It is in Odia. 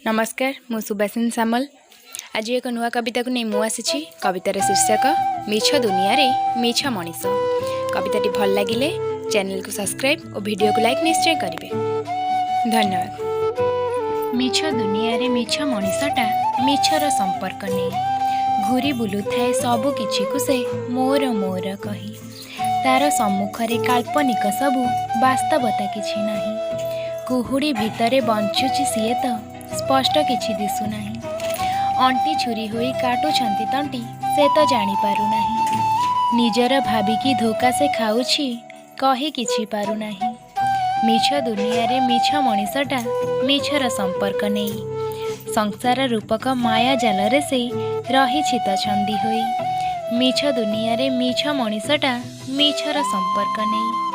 ନମସ୍କାର, ମୁଁ ସୁବାସିନୀ ସାମଲ। ଆଜି ଏକ ନୂଆ କବିତାକୁ ନେଇ ମୁଁ ଆସିଛି। କବିତାର ଶୀର୍ଷକ ମିଛ ଦୁନିଆରେ ମିଛ ମଣିଷ। କବିତାଟି ଭଲ ଲାଗିଲେ ଚ୍ୟାନେଲକୁ ସବସ୍କ୍ରାଇବ୍ ଓ ଭିଡ଼ିଓକୁ ଲାଇକ୍ ନିଶ୍ଚୟ କରିବେ। ଧନ୍ୟବାଦ। ମିଛ ଦୁନିଆରେ ମିଛ ମଣିଷଟା ମିଛର ସମ୍ପର୍କ ନେଇ ଘୁରି ବୁଲୁଥାଏ, ସବୁ କିଛିକୁ ସେ ମୋର ମୋର କହି। ତାର ସମ୍ମୁଖରେ କାଳ୍ପନିକ ସବୁ, ବାସ୍ତବତା କିଛି ନାହିଁ। କୁହୁଡ଼ି ଭିତରେ ବଞ୍ଚୁଛି ସିଏ ତ ସ୍ପଷ୍ଟ କିଛି ଦିଶୁନାହିଁ। ଅଣ୍ଟି ଛୁରୀ ହୋଇ କାଟୁଛନ୍ତି ତଣ୍ଟି, ସେ ତ ଜାଣିପାରୁନାହିଁ। ନିଜର ଭାବିକି ଧୋକା ସେ ଖାଉଛି, କହି କିଛି ପାରୁନାହିଁ। ମିଛ ଦୁନିଆରେ ମିଛ ମଣିଷଟା ମିଛର ସମ୍ପର୍କ ନେଇ ସଂସାର ରୂପକ ମାୟା ଜାଲରେ ସେ ରହିଛି ତ ଛନ୍ଦି ହୋଇ। ମିଛ ଦୁନିଆରେ ମିଛ ମଣିଷଟା ମିଛର ସମ୍ପର୍କ ନେଇ।